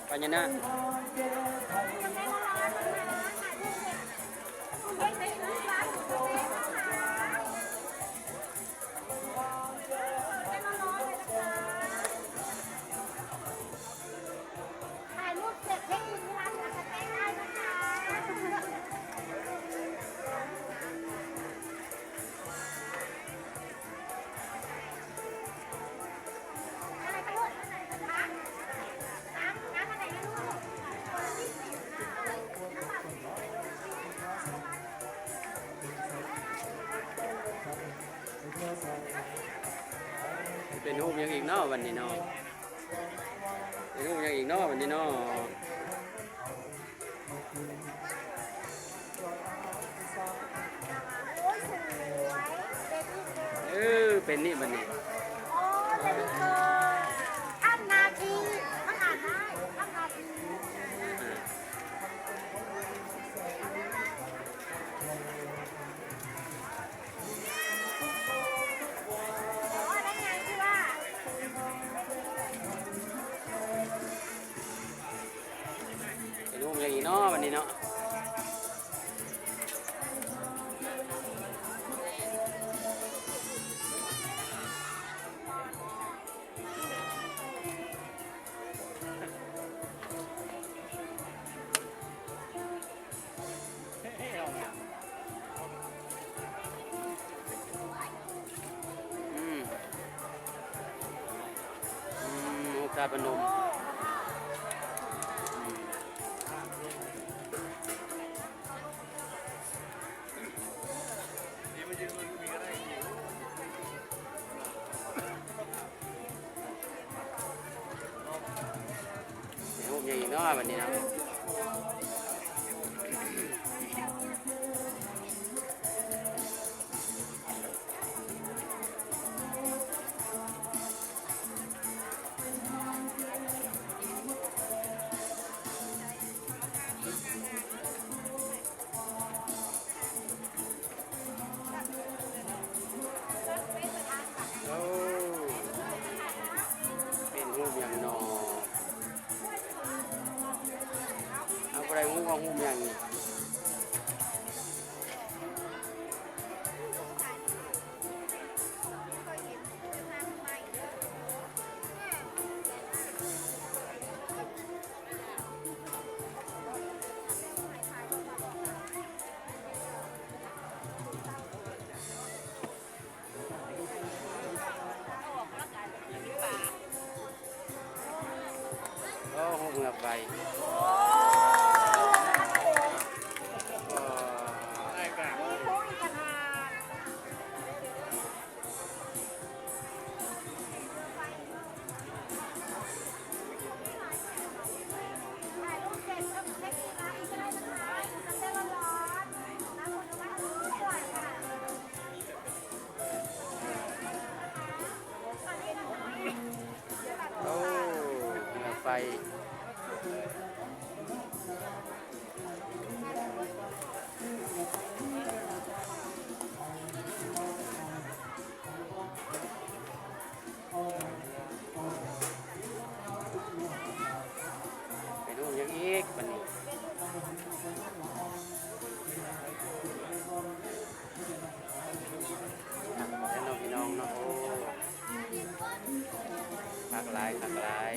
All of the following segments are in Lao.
ພະຍານາກ ເປັນຮູບຫຍັງອີກເນາະບັດນີ້ເນາະ? ເປັນຮູບຫຍັງອີກເນາະບັດນີ້ເນາະ? ໂອ້ຍ ສວຍ ເປັນອີກແລ້ວ ເອີ ເປັນນີ້ບັດນີ້ ອໍ ເປັນອີກແລ້ວ ທຳໜ້າທີ່ ມັນອ່ານໄດ້ ທຳໜ້າທີ່ ອ່າ. ເປັນຮູບຫຍັງອີກເນາະບັດນີ້ເນາະ? ອືມ ອືມ ອົງຊາພະນົມ ອືມ. ຮູບຫຍັງອີກເນາະບັດນີ້ເນາະ? ໂອ້ ເປັນຮູບຫຍັງນໍ? ເຮົາບໍ່ໄດ້ຮູ້ວ່າຮູບຫຍັງນີ້. ໂອ້ ຮູ້ເມືອໄປ ໂອ້ ມີຜູ້ອີກກະທານ. ໂອ້ ເຮືອໄຟ. ໄປດູຫຍັງອີກບັດນີ້? ຄັກແທ້ເນາະພີ່ນ້ອງເນາະ ໂອ້ ຄັກຫຼາຍ ຄັກຫຼາຍ.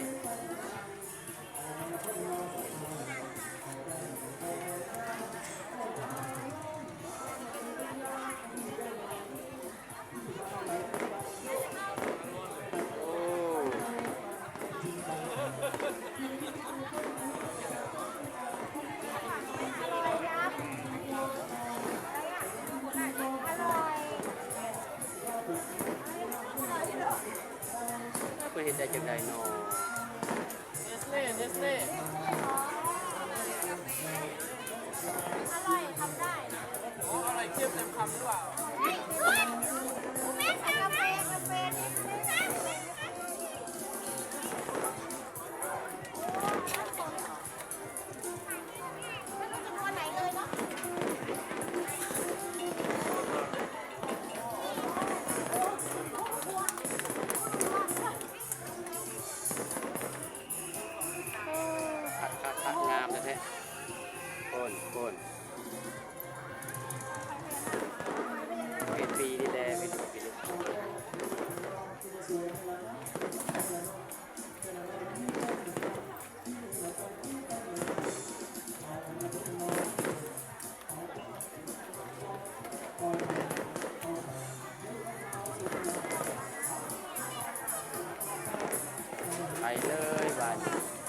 ເພິ່ນເຮັດໄດ້ຈັ່ງໃດນໍ? ເນສເລ ເນສເລ ອະຮ່ອຍ ທຳໄດ້. ໂອ້ ອະຮ່ອຍ ເຄັມເຕັມຄຳຫຼືເປົ່າ? ເຮີ້ຍ ກາເຟ ກາເຟ ເນສເລ. ບໍ່ຮູ້ຈຳນວນໃດເລີຍເນາະ. ເລີຍບາດນີ້.